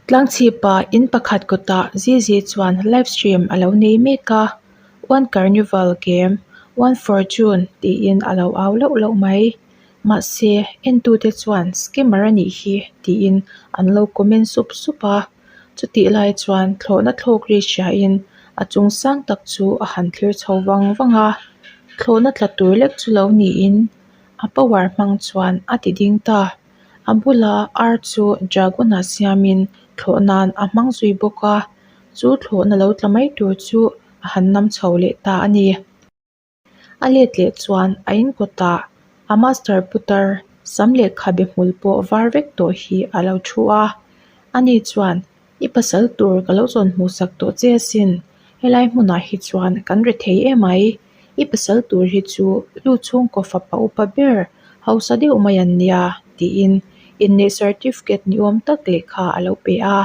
Tlangchhipa in pakhat kawtah Zizi chuan live stream a lo nei mek a, One Carnival game, One Fortune tiin a lo au lauh lauh mai. Mahse, entute chuan scammer a nih hi tiin an lo comment sup sup a. Chutih lai chuan thlawhna thlawk ri hriain a chung sang tak chu a han thlir chho vang vang a, thlawhna tla tur lek chu lo niin a power hmang chuan a ti ding ta. A bula ar chu dragon ah siamin thlawh nan a hmang zui bawk a, chu thlawhna lo tla mai tur chu a han nam chho leh ta a ni. A let leh chuan a in kawtah a master putar sam leh khabe hmul pawh var vek tawh hi a lo thu a, ani chuan I pasal tur ka lo zawn hmuh sak tawh che asin, helai hmunah hi chuan kan ri thei emai, i pasal tur hi chu lu chhungkaw fapa upa ber hausa deuh mai an nia tiin inneih certificate ni awm tak lehkha a lo pe a,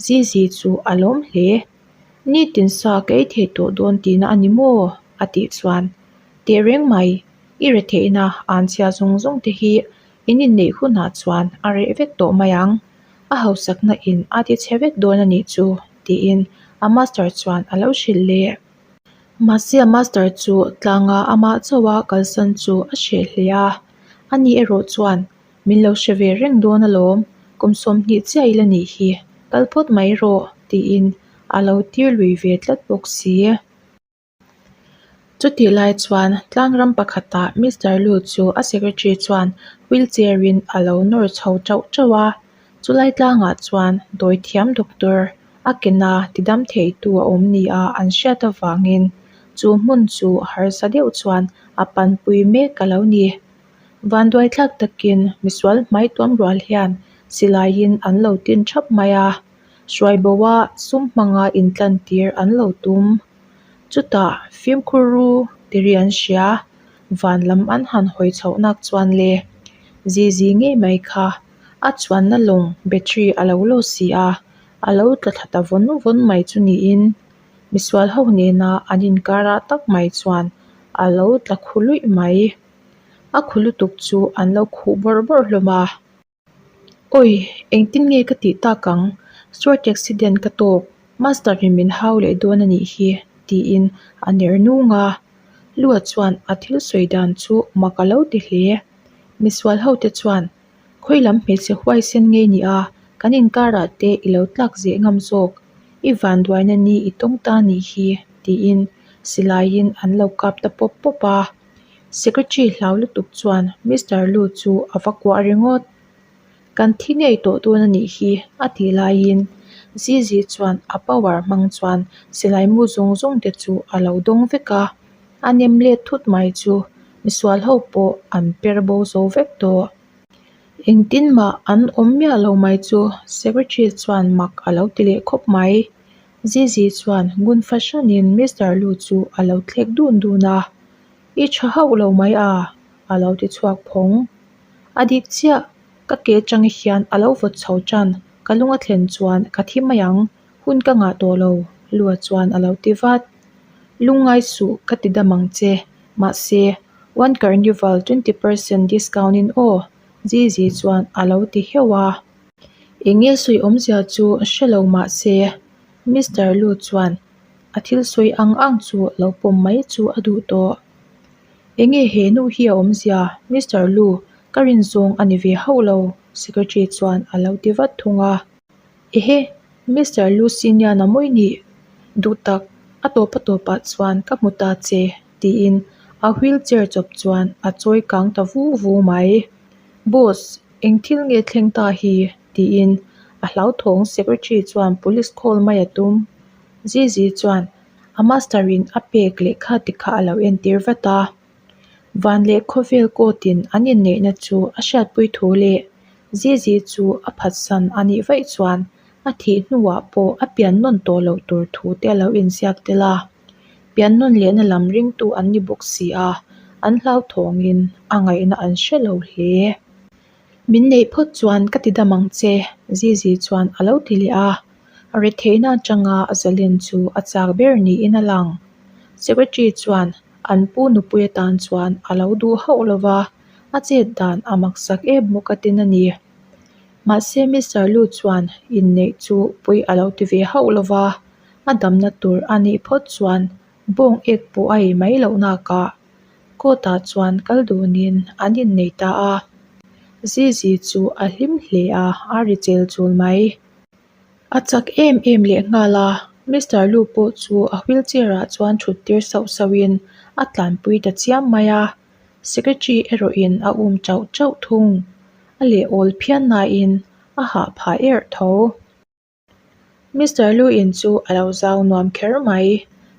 Zizi chu a lawm hle. Nitin sa ka ei thei tawh dawn tihna a ni maw? a tih chuan Tehreng mai, i retheihna an chhia zawng zawng te hi in inneih hunah chuan a reh vek tawh mai ang. A hausakna in a ti chhe vek dawn a nih chu tiin a master chuan a lo hrilh leh. Mahse a master chu tlanga amah chauha kalsan chu a hreh hle a, ani erawh chuan Min lo hre ve reng dawn alawm, kum 20 chiah ila nih hi, kal phawt mai rawh tiin a lo tir lui ve tlat bawk si. Chutih lai chuan tlangram pakhatah Mister Lu chu a secretary chuan wheelchair in a lo nawr chho tauh tauh a, chulai tlangah chuan dawithiam doctor a kena tidam theitu a awm nia an hriat avangin chu hmun chu harsa deuh chuan a panpui mek a lo ni. Vanduaithlak takin misual hmai tuam rual hian silaiin an lo tin thap mai a, hruaiboa sum hmanga intlantir an lo tum. Chutah fimkhur ru ti ri an hria, van lam an han hawi chhoh nak chuan le Zizi ngei mai kha a chuanna lawng battery a lo lo si a, a lo tla thla ta vawn vawn mai chu niin misual ho nena an inkarah tak mai chuan a lo tla khu luih mai. A khu lutuk chu an lo khuh bawrh bawrh hlawm a. Awi, engtin nge ka tih tak ang? Short accident ka tawk, master in min hau leh dawn a nih hi, tiin a ner nung a. Lua chuan a thil sawi dan chu mak a lo ti hle. Misual ho te chuan, Khawi lam hmeichhe huaisen ngei ni a, kan inkarah te i lo tlak zeh ngam zawk, i vanduaina ni i tawng ta nih hi, tiin silaiin an lo kap ta pawp pawp a. Secretary hlau lutuk chuan Mister Lu chu a va kuah ringawt. Kan thi ngei tawh dawn a nih hi a tih laiin Zizi chuan a power hmang chuan silai mu zawng zawng te chu a lo dawng vek a, a nem let thut mai chu misual ho pawh an per bo zo vek tawh. Engtin mah an awm miah lo mai chu Secretary chuan mak a lo ti leh khawp mai. Zizi chuan ngun fahranin Mister Lu chu a lo thlek dun dun a, I tha hauh lo mai a, a lo ti chhuak phawng. A dik chiah, ka ke atang hian a lo vawt chho tan, ka lung a thlen chuan ka thi mai ang, hun ka ngah tawh lo, Lua chuan a lo ti vat. Lungngai suh ka ti dam ang che, mahse, One Carnival 20% discount in aw, Zizi chuan a lo ti heuh a. Enge sawi awmzia chu hre lo mah se, Mister Lu chuan a thil sawi ang ang chu lo pawm mai chu a duh tawh. Enge he nu hi a awmzia, Mister Lu, ka rin zawng a ni ve hauh lo, Secretary chuan a lo ti vat thung a. Ehe, Mister Lu Sinian a mawi nih? Duh tak, a tawp a tawpah chuan ka hmu ta che, tiin a wheel chair chawp chuan a chawi kang ta vu vu mai. Boss, Eng thil nge thleng ta hi? tiin a hlauthawng secretary chuan police call mai a tum. Zizi chuan a master in a pek lehkha ti kha a lo entir vat a. Van leh khawvel court in an inneihna chu a hriatpui thu leh Zizi chu a phatsan a nih vaih chuan a thih hnuah pawh a pian nawn tawh loh tur thu te a lo inziak tel a. Pian nawn lehna lam ringtu an ni bawk si a, an hlauthawngin a ngaihna an hre lo hle. Min neih phawt chuan ka ti dam ang che, Zizi chuan a lo ti leh a. Retheihna atanga a zalen chu a chak ber niin a lang. Secretary chuan an pu nupui atan chuan a lo duh hauh lo va, a chet dan a maksak em bawk a tin a ni. Mahse Mister Lu chuan inneih chu pawi a lo ti ve hauh lo va, a damna tur a nih phawt chuan bawng ek pawh a ei mai loh nakah court ah chuan kal dunin an innei ta a. Zizi chu a hlim hle a, a ri chel chul mai. A chak em em leh nghal a, Mister Lu pawh chu a wheelchair ah chuan thut tir sauh sauh in a tlanpui ta chiam mai a, secretary erawh in a um chauh chauh thung. A leh awl phian nain a hah phah erh tho. Mister Lu in chu a lo zau nuam kher mai.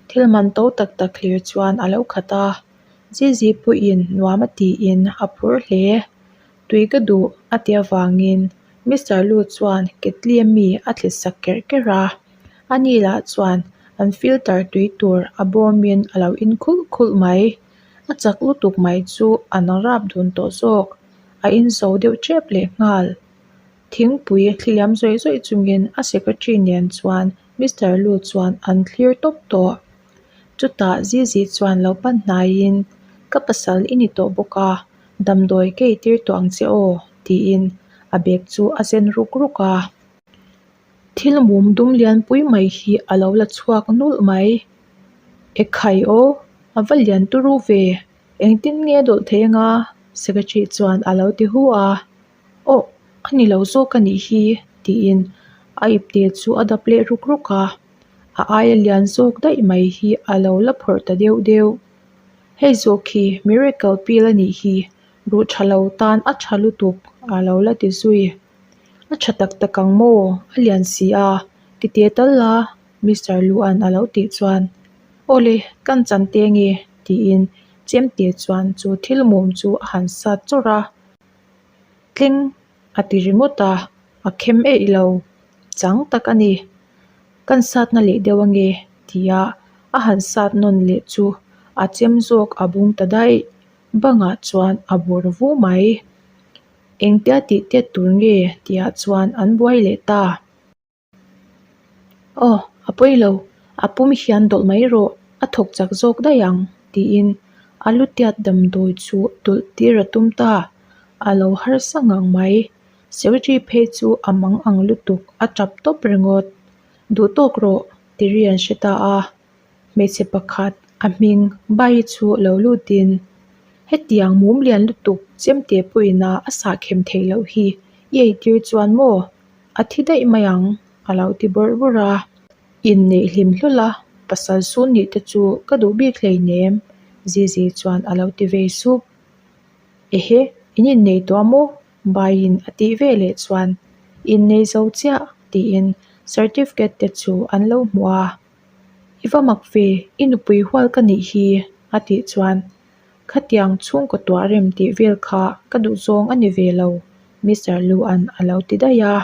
Thil man to tak tak hlir chuan a lo khat a, Zizi pawhin nuam a tiin a phur hle. Tui ka duh a ti avangin Mister Lu chuan ketli ami a thlit sak kerh kerh a, ani lah chuan an filter tui tur a bawmin a lo in khulh khulh mai. A chak lutuk mai chu an rap dun tawh zawk, a in zo deuh tep lehnghal. Thingpui thli liam zawih zawih chungin a secretary nen chuan Mister Lu chuan an thlir tawp tawh. Chutah Zizi chuan lo pan hnaiin, Ka pasal i ni tawh bawk a, damdawi ka eitir tawh ang che aw, tiin a bag chu a zen ruk ruk a. Thil mum dum lianpui mai hi a lo la chhuak nulh mai. Ekhai aw, a va lian turu ve, engtin nge a dawlh thei anga? Secretary chuan a lo ti hu a. Aw, a ni lo zawk a nih hi, tiin a ipte chu a dap leh ruk ruk a. A aia lian zawk daih mai hi a lo la phawrh ta deuh deuh. Hei zawk hi miracle pill a nih hi, ruh tha lo tan a tha lutuk a lo la ti zui. A tha tak tak ang maw? A lian si a, ti te tal la, Mister Luan a lo tih chuan, Awle, kan chan te nge? tiin chemte chuan chu thil mum chu a han sat chawrh a. Tling a ti ringawt a, a khem eih lo chang tak a ni. Kan satna leh deuh ange tia a han sat nawn leh chu a chem zawk a bung ta daih. Bangah chuan a bawr vu mai. Engtia tih tet tur nge tihah chuan an buai leh ta. Aw, a pawi lo, a pum hian dawlh mai rawh, a thawk chak zawk daih ang, tiin a lu tiat damdawi chu dawlh tir a tum ta. A lo harsa ngang mai. Secretary phei chu a mang ang lutuk, a tap tawp ringawt. Duh tawk rawh, ti ri an hre ta a. Hmeichhe pakhat a hming Bai chu lo lutin, Hetiang mum lian lutuk chemte pawhin a a sahkhem theih loh hi i eitir chuan maw? A thi daih mai ang, a lo ti bawrh bawrh a. Inneih hlim hlawl a, pasal sun nih te chu ka duh bik hleinem, Zizi chuan a lo ti vei sup. Ehe, in innei tawh a maw? Baiin a tih ve leh chuan, Innei zo chiah, tiin certificate te chu an lo hmu a. I va mak ve, i nupui hual ka nih hi, a tih chuan, Khatiang chhungkaw tuah rem tih vel kha ka duh zawng a ni ve lo, Mister Lu-a'n a lo ti daih a.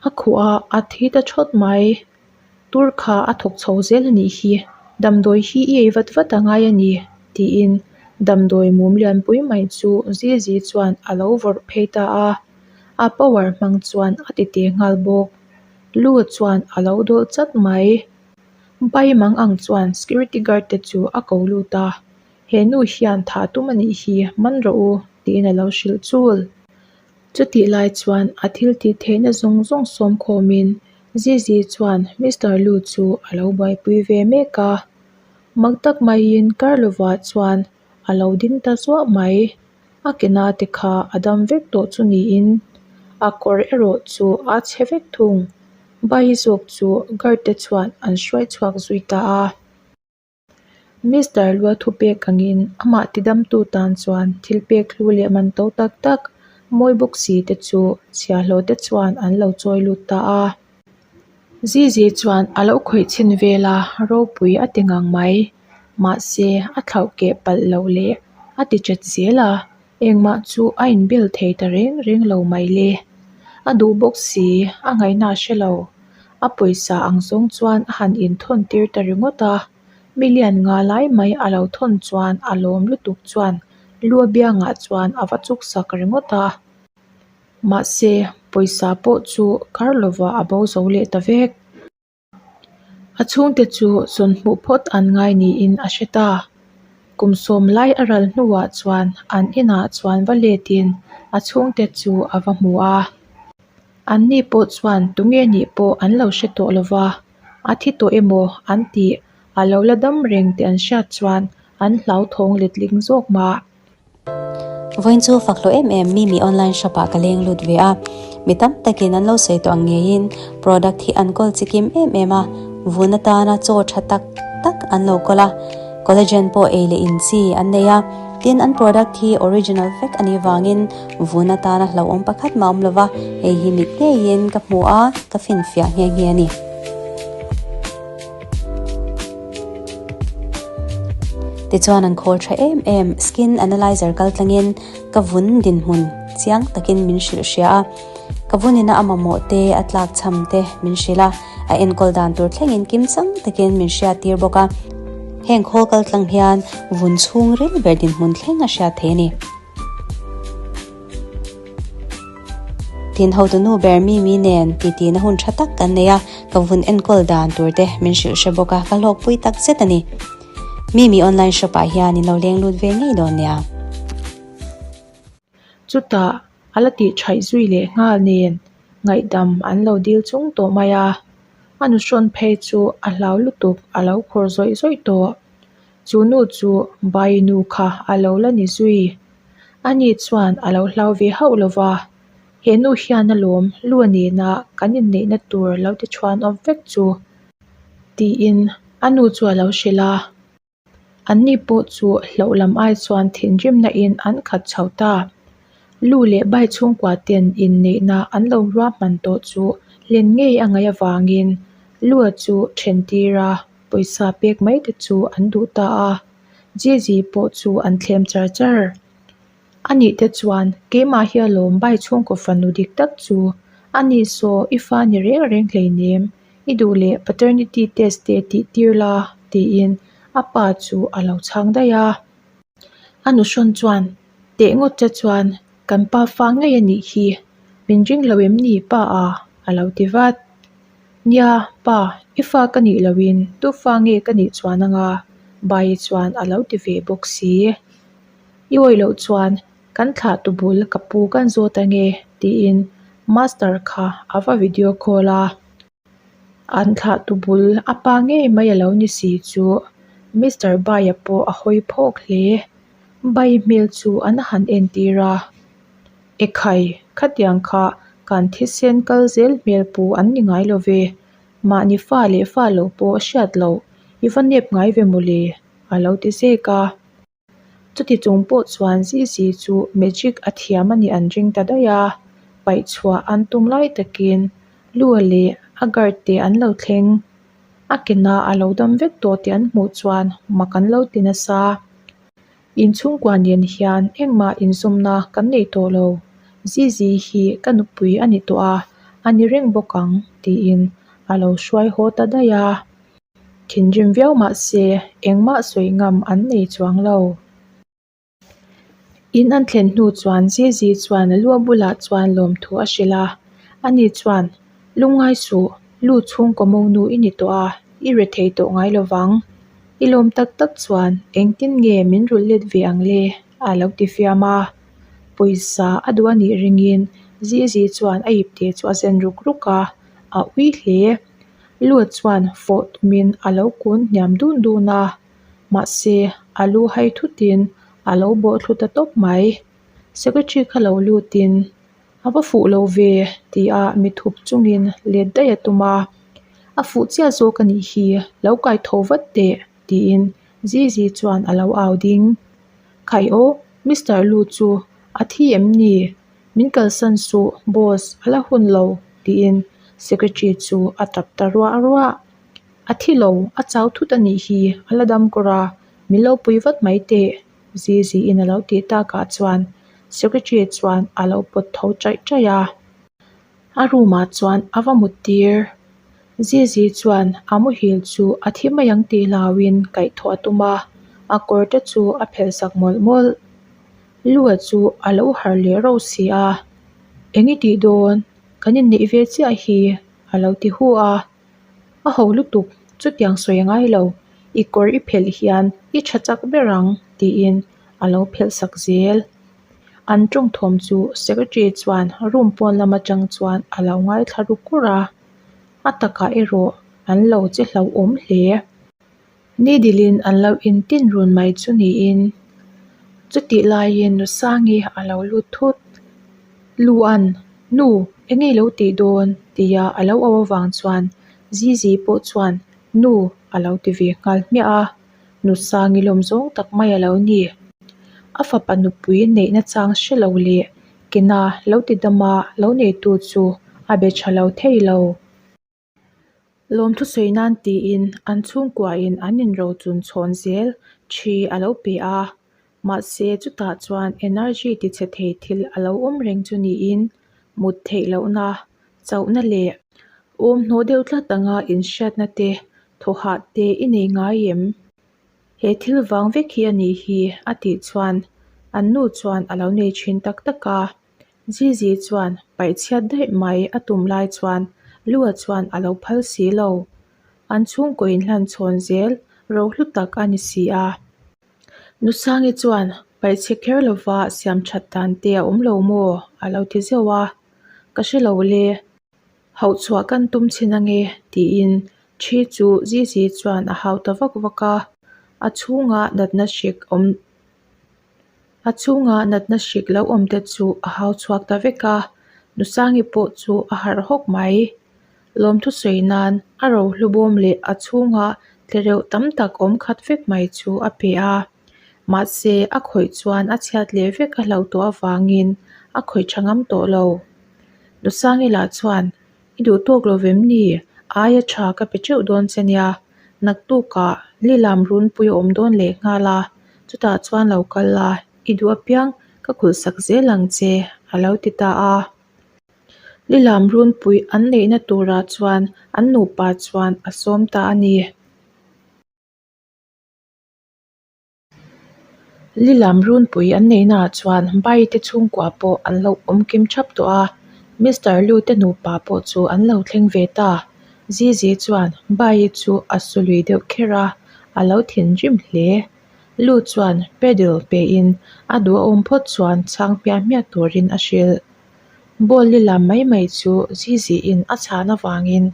A khuh a, a thi ta thawt mai. Tur kha a thawk chho zel a nih hi, damdawi hi i ei vat vat a ngai a ni, tiin damdawi mum lianpui mai chu Zizi chuan a lo vawrh phei ta a. A power hmang chuan a ti teh nghal bawk. Lu chuan a lo dawlh chat mai. Pai mang ang chuan security guard te chu a ko lut a, He nu hian thah tum a nih hi, man rawh u, tiin a lo hrilh chul. Chutih lai chuan a thil tih theihna zawng zawng sawm khawmin Zizi chuan Mister Lu chu a lo buaipui ve mek a. Mak tak maiin Karlova chuan a lo ding ta zuah mai. A ke na te kha a dam vek tawh chu niin a kawr erawh chu a chhe vek thung. Bai zawk chu guard te chuan an hruai chhuak zui ta a. Mister Lua thupek angin amah tidamtu tan chuan thil pek hlu leh man to tak tak mawi bawk si te chu chhiahhlawh te chuan an lo chawi lut ta a. Zizi chuan a lo khawih chhin vel a, ropui a ti ngang mai. Mahse, a thlauh keh palh loh leh a ti chat zel a, engmah chu a inbel thei ta reng reng lo mai le. A duh bawk si, a ngaihna a hre lo. A pawisa ang zawng chuan a han inthawn tir ta ringawt a, million nga lai mai a lo thawn chuan a lawm lutuk chuan lu a biangah chuan a va chuk sak ringawt a. Mahse, pawisa pawh chu kar lovah a bo zo leh ta vek. A chhungte chu zawn hmuh phawt an ngai niin a hre ta. Kum sawm lai a ral hnuah chuan an inah chuan va letin a chhungte chu a va hmu a. Anni pawh chuan tunge nih pawh an lo hre tawh lo va, a thi tawh emaw an tih a lo la dam reng tih an hriat chuan an hlauthawng letling zawk mah. Vawiin chu fak hlawh em em Mimi online shop ah ka leng lut ve a, mi tam takin an lo sawi tawh ang ngeiin product hi an kawl chikim em em a, vun atana chaw tha tak tak an lo kawl a, collagen pawh ei leh in chi an nei a, tin an product hi original vek a nih vangin vun atana hlauhawm pakhat mah awm lova, hei hi mit ngeiin ka hmu a, ka finfiah nghe nghe a ni. Tichuan an khawl tha em em, skin analyzer kal tlangin ka vun dinhmun chiang takin min hrilh hria a, ka vunina a mamawh te, a tlak chham te min hrilh a, a enkawl dan tur thlengin kim chang takin min hriat tir bawk a, heng khawl kal tlang hian vun chhungril ber dinhmun thleng a hriat thei a ni. Tin hotu nu ber Mimi nen titi na hun tha tak kan nei a, ka vun enkawl dan tur te min hrilh hre bawk a, ka hlawkpui tak zet a ni. Mimi online shop ah hian in lo leng lut ve ngei dawn nia. Chutah a la tih thaih zui leh nghal nen ngaihdam an lo dil chung tawh mai a, a nuhrawn phei chu a hlau lutuk a lo khawr zawih zawih tawh. Chu nu chu Bai nu kha a lo la ni zui. Ani chuan a lo hlau ve hauh lo va, He nu hian alawm lu nena kan inneihna tur lo ti chhuan awm vek chu, tiin a nu chu a lo hrilh a. Anni pawh chu hlauh lam ai chuan thinrimna in an khat chho ta. Lu leh Bai chhungkua ten inneihna an lo ruahman tawh chu hlen ngei a ngaih avangin Lua chu then tir a, pawisa pek mai te chu an duh ta a. Zizi pawh chu an thlem char char. A nih te chuan keimah hi alawm Bai chhungkaw fanu dik tak chu a ni saw i fa ni reng reng hleinem, i duh leh paternity test te tih tir la tiin a pa chu a lo chhang daih a. A nuhrawn chuan teh ngawt che chuan kan pa fa ngei a nih hi, min ring lo em ni pa a? a lo ti vat. Nia, pa, i fa ka nih loin tu fa nge ka nih chuan anga? Bayi chuan a lo ti ve bawk si. I awih loh chuan kan thlah tu bul ka pu kan zawt ange tiin master kha a va video call a. An thlah tu bul a pa ngei mai a lo ni si chu Mister Baia pawh a hawi phawk hle. Bai hmel chu an han entir a. Ekhai, khatiang kha kan thisen kal zel hmel pu an ni ngai lo ve. Mahni fa leh fa lo pawh hriat loh i va nep ngai ve mawle a lo ti zek a. Chuti chung pawh chuan Zizi chu magic a thiam a nih an ring ta daih a, paih chhuah an tum lai takin Lua leh a guard te an lo thleng. A kena a lo dam vek tawh tih an hmuh chuan mak an lo ti nasa. Inchhungkua nen hian engmah inzawmna kan nei tawh lo. Zizi hi ka nupui a ni tawh a, a ni reng bawk ang tiin a lo hruai haw ta daih a. Thinrim viau mah se engmah sawi ngam an nei chuang lo. In an thlen hnu chuan Zizi chuan Lua bulah chuan lawmthu a hrilh a, ani chuan, Lungngai suh, Lu chhungkaw monu i ni tawh a, i rethei tawh ngai lo vang. I lawm tak tak chuan engtin nge min rulh let ve ang le? a lo ti fiam a. Pawisa a duh a nih ringin Zizi chuan a ipte chu a zen ruk ruk a, a ui hle. Lut chuan fawh tumin a lo kun hniam dun dun a, mahse a lu hai thutin a lo bawh thlu ta tawp mai. Secretary kha lo lutin a va fuh lo ve tia mi thup chungin let daih a tum a, a fuh chiah zawk a nih hi lo kai tho vat teh tiin Zizi chuan a lo au ding. Khai aw, Mister Lu chu a thi em ni? Min kalsan suh boss a la hun lo tiin secretary chu a tap ta ruah ruah. A thi lo, a chau thut a nih hi, a la dam kawr a, min lo pui vat mai teh Zizi in a lo tih takah chuan secretary chuan a lo pawt tho chaih chaih a. A room ah chuan a va mut tir. Zizi chuan a muhil chu a thi mai ang tih hlauhin kaihthawh a tum a, a kawr te chu a phelh sak mawlh mawlh. Lua chu a lo harh leh rauh si a, Eng i tih dawn? Kan inneih ve chiah hi a lo ti hu a. A ho lutuk, chutiang sawi a ngai lo, i kawr i phelh hian i tha chak ber ang tiin a lo phelh sak zel. An tawng thawm chu secretary chuan room pawn lam atang chuan a lo ngaithla ru kur a, a takah erawh an lo che hlauhawm hle. Needle in an lo intin run mai chu niin chutih laiin Nusangi a lo lut thut. Luan, Nu, eng nge i lo tih dawn? tia a lo auh avang chuan Zizi pawh chuan Nu a lo ti ve nghal hmiah a, Nusangi lawm zawng tak mai a lo ni. A fapa nupui neihna chang hre lo leh kena lo ti dama lo neitu chu a be tha lo thei lo. Lawmthu sawi nan tiin an chhungkuain an inrochun chhawn zel thi a lo pe a, mahse chutah chuan energy tichhe thei thil a lo awm reng chu niin mut theih lohna, chauhna leh awm hnawh deuh tlat anga inhriatna te, thawhah te i nei ngai em? He thil vang vek hi a nih hi a tih chuan an nu chuan a lo nei thin tak tak a. Zizi chuan paih chhiat daih mai a tum lai chuan Lua chuan a lo phal si lo. An chhungkaw inhlan chhawn zel rohlu tak a ni si a. Nusangi chuan paih chhe kher lova siam that dan te a awm lo maw? a lo ti zeuh a. Ka hre lo le. Hauh chhuah kan tum chhin ange tiin thi chu Zizi chuan a hau ta vak vak a. A chhunga natna hrik awm A chhunga natna hrik lo awm te chu a hau chhuak ta vek a, Nusangi pawh chu a harh hawk mai. Lawmthu sawi nan a rohlu bawm leh a chhunga tlereuh tam tak awm khat vek mai chu a pe a, mahse a khawih chuan a chhiat leh vek a hlauh tawh avangin a khawih tha ngam tawh lo. Nusangi lah chuan I duh tawk lo vem ni? Aia tha ka pe teuh dawn che nia. Naktukah lilam runpui a awm dawn leh nghal a, chutah chuan lo kal la, i duh apiang ka khulh sak zel ang che, a lo ti ta a. Lilam runpui an neihna turah chuan an nupa chuan a sawm ta a ni. Lilam runpui an neihnaah chuan Bai te chhungkua pawh an lo awm kim thap tawh a, Mister Lu te nupa pawh chu an lo thleng ve ta. Zizi chuan Bai chu a su lui deuh kher a, a lo thinrim hle. Lu chuan paddle pein a duh a awm phawt chuan chhang hmiah hmiah turin a hrilh. Ball lilam mai mai chu Ziziin a chhan avangin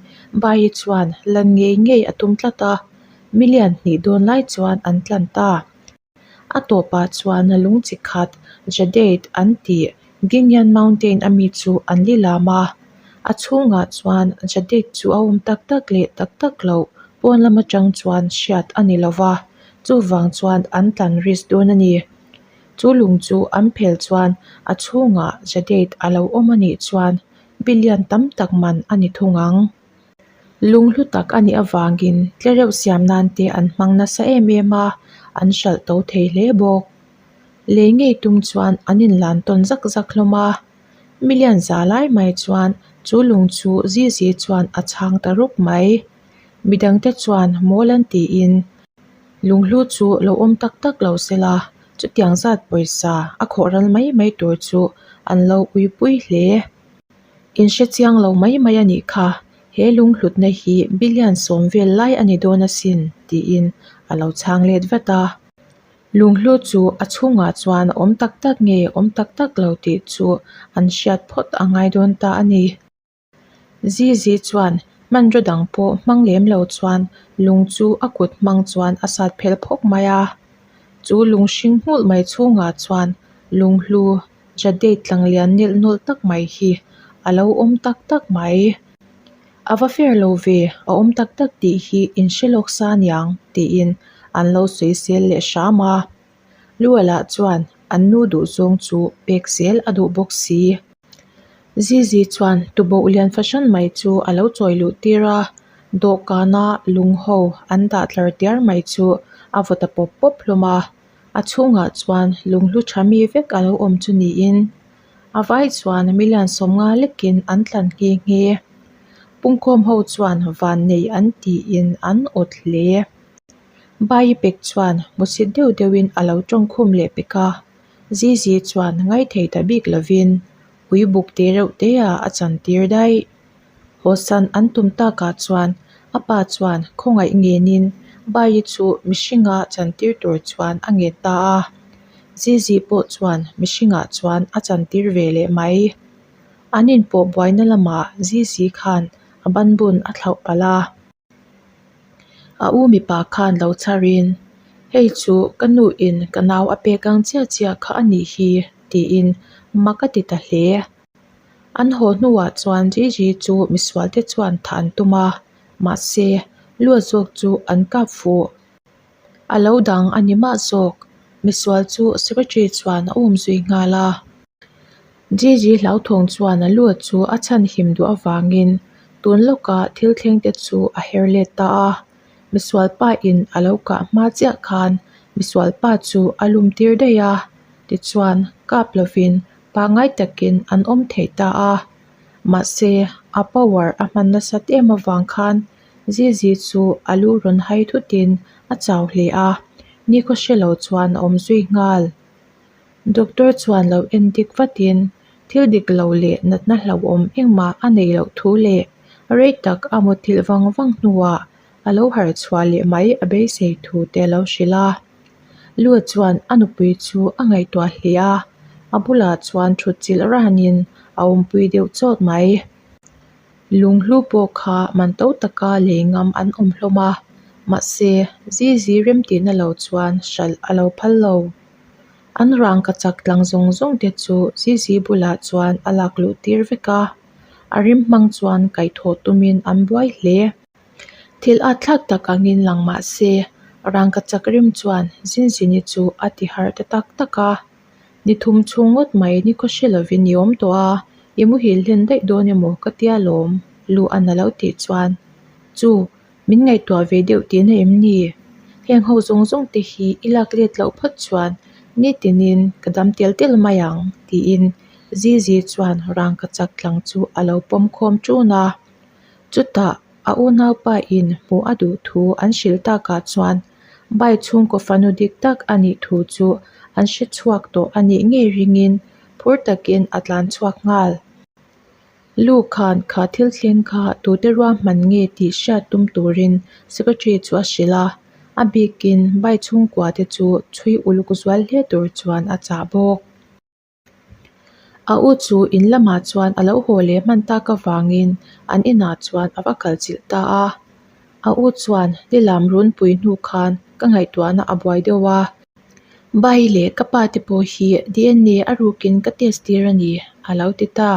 Bai chuan lan ngei ngei a tum tlat a. Million hnih dawn lai chuan an tlan ta. A tawpah chuan lung chi khat Jadeit an tih Ginyan Mountain ami chu an li lam a. A chhungah chuan Jadeit chu a awm tak tak leh tak tak loh pawn lam atang chuan hriat a ni lova, chuvang chuan an tlan risk dawn a ni. Chu lung chu an phel chuan a chhungah Jadeit a lo awm a nih chuan billion tam tak man a ni thung ang. Lunghlu tak a nih avangin tlereuh siam nan te an hmang nasa em em a, an hralh to thei hle bawk. Lei ngei tum chuan an inlan tawn zak zak hlawm a, million za lai mai chuan chu lung chu Zizi chuan a chhang ta rup mai. Midangte chuan mawl an tiin lunghlu chu lo awm tak tak lo sela, chutiang zat pawisa a khawh ral mai mai tur chu an lo uipui hle. In hre chiang lo mai mai a nih kha, he lunghlutna hi billion sawm vel lai a ni dawn asin tiin a lo chhang let vat a. Lunghlu chu a chhungah chuan a awm tak tak nge awm tak tak lo tih chu an hriat phawt a ngai dawn ta a ni. Zizi chuan hmanraw dang pawh hmang lem lo chuan lung chu a kut hmang chuan a sat phel phawk mai a. Chu lung hring nghulh mai chhungah chuan lunghlu Jadeit tlanglian nilh nawlh tak mai hi a lo awm tak tak mai. A va fair lo ve, a awm tak tak tih hi in hre lawk sa aniang tiin an lo sawisel leh hram a. Lualah chuan an nu duhzawng chu pek zel a duh bawk si. Zizi chuan tuboh lian fahran mai chu a lo chawi luh tir a, dawhkana lung ho an dah tlar tiar mai chu a vaw ta pawp pawp hlawm a. A chhungah chuan lunghlu tha mi vek a lo awm chu niin a vai chuan million 50 lekin an tlan nghe nghe. Pungkhawm ho chuan van nei an tiin an awt hle. Bai pek chuan hmusit deuh deuhin a lo tawngkhum leh pek a, Zizi chuan ngaithei ta bik lovin ui buk te reuh te ah a chantir daih. Hawsan an tum takah chuan a pa chuan khawngaih ngenin Bayi chu mihringa chantir tur chuan a ngen ta a. Zizi pawh chuan mihringah chuan a chantir ve leh mai. An inpawh buaina lamah Zizi khan a banbun a thlauh palh a. A u mipa khan lo chharin, Hei chu ka nuin ka nau a pek ang chiah chiah kha a nih hi, tiin mak a ti ta hle. An haw hnuah chuan Gigi chu misualte chuan thah an tum a, mahse, Lua zawk chu an kap fuh. A lo dang a ni mah zawk, misual chu secretary chuan a umzui nghal a. Gigi hlauthawng chuan a lu chu a chhanhim duh avangin tun lawka thil thleng te chu a her let ta a. Misual pa in a lo kah hma chiah khan misual pa chu a lum tir daih a, tichuan kap lovin pangngai takin an awm thei ta a. Mahse, a power a hman nasat em avang khan Zizi chu a lu rawn hai thutin a chau hle a, nikhaw hre lo chuan a awm zui nghal. Doctor chuan lo en dik vatin thil dik lo leh natna hlauhawm engmah a neih loh thu leh rei tak a muthilh vang vang hnuah a lo harh chhuah leh mai a beisei thu te a lo hrilh a. Lua chuan a nupui chu a ngaihtuah hle a, a bulah chuan thut chilh ranin a awmpui deuh chawt mai. Lunghlu pawh kha man to taka lei ngam an awm hlawm a, mahse Zizi remtihna lo chuan hralh a lo phal lo. An rangka chak tlang zawng zawng te chu Zizi bulah chuan a lak luh tir vek a, a rim hmang chuan kaihthawh tumin an buai hle. Thil at thlak tak angin lang mah se, rangka chak rim chuan Zinzini chu a ti harh ta tak tak a. Ni thum chhung ngawt mai ni khaw hre lovin i awm tawh a, i muhil hlen daih dawn emaw ka tia lawm, luh an a lo tih chuan, Chu, min ngaihtuah ve deuh tihna em ni? Heng ho zawng zawng te hi i lak let loh phawt chuan nitinin ka dam tel tel mai ang, tiin Zizi chuan rangkachak tlang chu a lo pawm khawm ṭun a. Chutah a unaupa in hmuh a duh thu an hrilh takah chuan Bai chhungkaw fanu dik tak a nih thu chu an hre chhuak tawh a nih ngei ringin phur takin a tlan chhuak nghal. Lu khan kha thil thleng kha tute ruahman nge tih hriat tum turin secretary chu a hrilh a, a bikin Bai chhungkua te chu chhui uluk zual hle tur chuan a chah bawk. A u chu in lamah chuan a lo haw leh hman tak avangin an inah chuan a va kal chilh ta a. A u chuan lilam runpui hnu khan ka ngaihtuahna a buai deuh a. Bai leh ka pa te pawh hi DNA a rukin ka test tir a ni, a lo ti ta.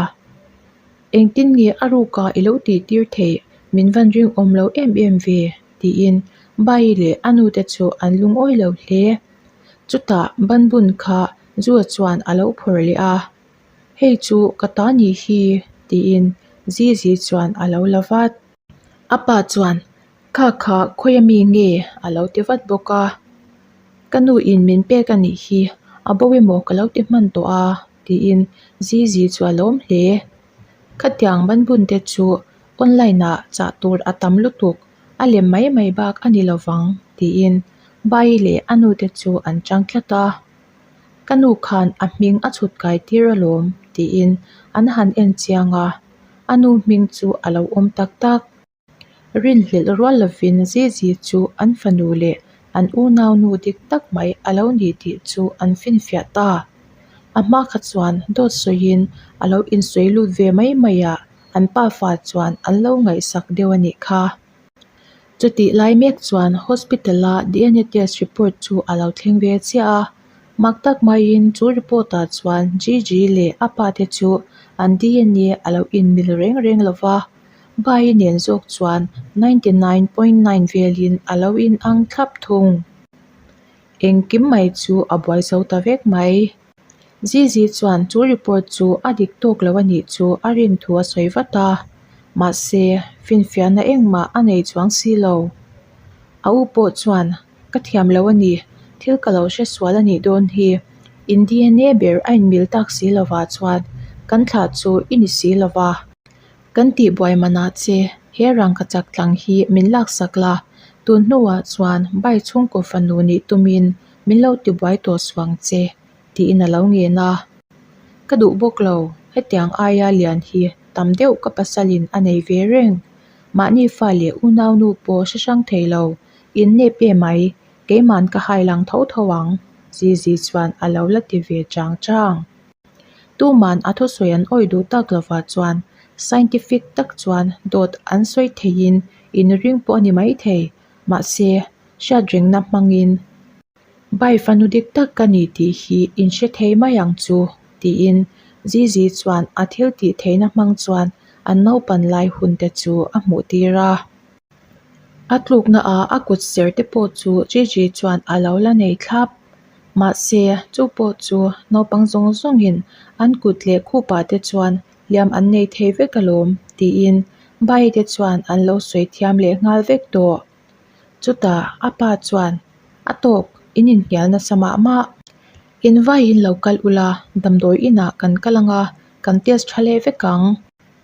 Engtin nge a ruka i lo tih tir theih min van ringawm lo em em ve, tiin Bai leh a nu te chu an lungawi lo hle. Chutah banbun kha Zua chuan a lo phawrh leh a, Hei chu ka ta nih hi, tiin Zizi chuan a lo la vat. A pa chuan, Kha kha khawi ami nge? a lo ti vat bawk a. Ka nu in min pek a nih hi, a bo emaw ka lo ti hman tawh a, tiin Zizi chu a lawm hle. Khatiang banbun te chu online ah chah tur a tam lutuk, a lem mai mai bak a ni lovang, tiin Bai leh a nu te chu an chang tlat a. Ka nu khan a hming a chhut kai tir alawm, tiin an han en chiang a, a nu hming chu a lo awm tak tak. Rinhlelh rual lovin Zizi chu an fanu leh an unaunu dik tak mai a lo ni tih chu an finfiah ta. A hma kha chuan dawt sawiin a lo insawi lut ve mai mai a, an pafa chuan an lo ngaihsak deuh a nih kha. Chutih lai mek chuan hospital-a DNA test report chu a lo thleng ve chiah a, mak tak maiin chu report-ah chuan Gigi leh a pa te chu an DNA a lo inmil reng reng lo va, Bai nen zawk chuan 99.9 velin a lo inang thlap thung. Engkim mai chu a buai zo ta vek mai. Zizi chuan chu report chu a dik tawk lo a nih chu a rin thu a sawi vat a, mahse finfiahna engmah a nei chuang si lo. A u pawh chuan, Ka thiam lo a ni, thil ka lo hre sual a nih dawn hi, in DNA ber a inmil tak si lovah chuan kan thlah chu i ni si lova. Kan tihbuai manah che, he rangkachak tlang hi min laksak la, tun hnuah chuan bai chhungkaw fanu nih tumin min lo tibuai tawh suang che, tiin a lo ngen a. Ka duh bawk lo, hetiang aia lian hi tam deuh ka pasalin a nei ve reng. Mahni fa leh unaunu pawh hre hrang thei lo, in nep e mai, keiman ka hai lang tho tho ang. Zizi chuan a lo la ti ve chang chang. Tuman a thusawi an awih duh tak lovah chuan scientific tak chuan dawt an sawi theihin inring pawh a ni maithei. Mahse, hriatrengna hmangin Bai fanu dik tak ka ni tih hi in hre thei mai ang chu, tiin Zizi chuan a thil tih theihna hmang chuan an naupan lai hun te chu a hmuh tir a. A tlukna ah a kut ser te pawh chu Gigi chuan a lo la nei thlap. Mahse, chu pawh chu naupang zawng zawngin an kut leh khupah te chuan hliam an nei thei vek alawm, tiin Bai te chuan an lo sawi thiam leh nghal vek tawh. Chutah a pa chuan, A tawk, in inhnial nasa mah mah. In vaiin lo kal ula, damdawi inah kan kal anga kan test tha leh vek ang.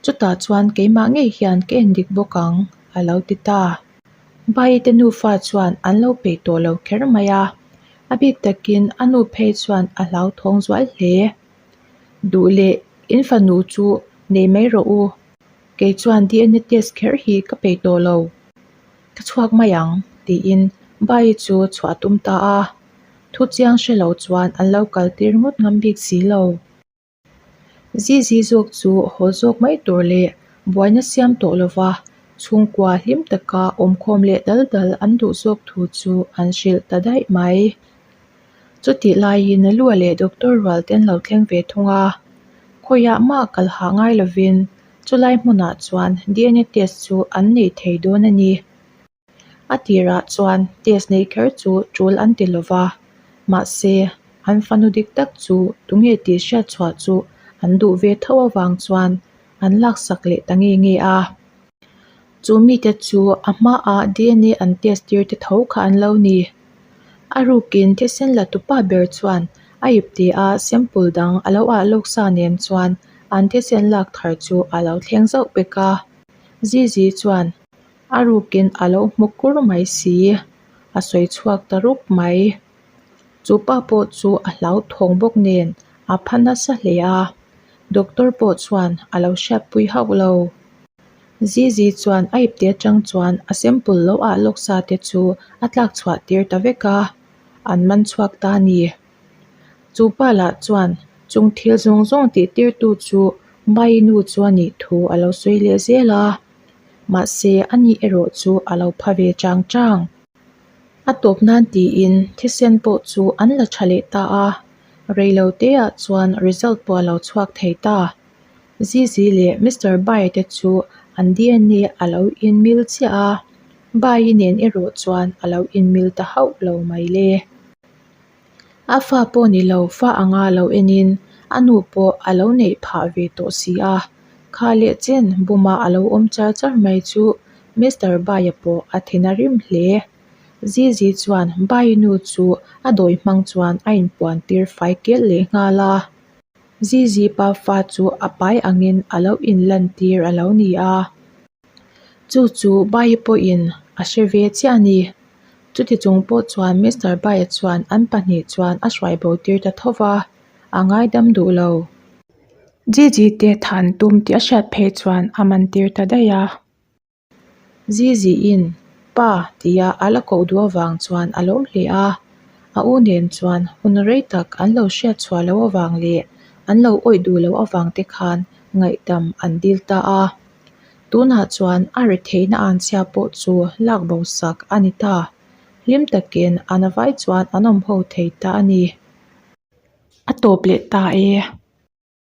Chutah chuan keimah ngei hian ka en dik bawk ang, a lo ti ta. Baite nufa chuan an lo peih tawh lo kher mai a, a bik takin a nu phei chuan a hlauthawng zual hle. Duh leh in fanu chu nei mai rawh u, kei chuan DNA test kher hi ka peih tawh lo, ka chhuak mai ang, tiin Bai chu chhuah tum ta a. Thu chiang hre lo chuan an lo kal tir ngawt ngam bik si lo. Zizi zawk chu haw zawk mai tur leh buaina siam tawh lova chhungkua hlim taka awmkhawm leh dal dal an duh zawk thu chu an hrilh ta daih mai. Chutih laiin Lua leh Doctor rual te an lo thleng ve thung a, khawiah mah kal hah ngai lovin chulai hmunah chuan DNA test chu an nei thei dawn a ni. A tirah chuan test neih kher chu tul an ti lova, mahse an fanu dik tak chu tunge tih hriat chhuah chu an duh ve tho avang chuan an laksak leh ta nge nge a. Chu mite chu a hmaah DNA an test tir te tho kha an lo ni. A rukin thisen la tupa ber chuan a ipte a sample dang a lo ah lawk sa nen chuan an thisen lak thar chu a lo thleng zauh bek a. Zizi chuan A rukin a lo hmu kur mai si, a sawi chhuak ta rup mai. Chu pa pawh chu a hlauthawng bawk nen a pha nasa hle a, doctor pawh chuan a lo hriatpui hauh lo. Zizi chuan a ipte atang chuan a sample lo ah lawk sa te chu a tlak chhuah tir ta vek a, an man chhuak ta a ni. Chu pa lah chuan chung thil zawng zawng tih tirtu chu Mai nu chu a nih thu a lo sawi leh zel a. Mahse, a ni erawh chu a lo pha ve chang chang. A tawp nan tiin thisen pawh chu an la tha leh ta a, reilo teah chuan result pawh a lo chhuak thei ta. Zizi leh Mister Bai te chu an DNA a lo inmil chiah a, Bai nen erawh chuan a lo inmil ta hauh lo mai le. A fa pawh ni lo, fa anga lo enin a nu pawh a lo neih phah ve tawh si a. Kha leh chen buma a lo awm char char mai chu Mister Baia pawh a thin a rim hle. Zizi chuan Bai nu chu a dawi hmang chuan a inpuan tir fai kelh leh nghal a. Zizi pa fa chu a pai angin a lo inlan tir a lo ni a. Chu chu Bai pawhin a hre ve chiah a ni. Chuti chung pawh chuan Mister Baia chuan an pahnih chuan a hruai bo tir ta tho va, a ngaidam duh lo. Gigi te than tum tih a hriat phei chuan a man tir ta daih a. Ziziin pa tia a la koh duh avang chuan a lawm hle a, a u nen chuan hun rei tak an lo hriat chhuah loh avang leh an lo awih duh loh avang te khan ngaihdam an dil ta a. Tunah chuan a retheihna anchhia pawh chu lak bo sak a ni ta. Hlim takin a navai chuan an awm ho thei ta a ni. A tawp leh ta e.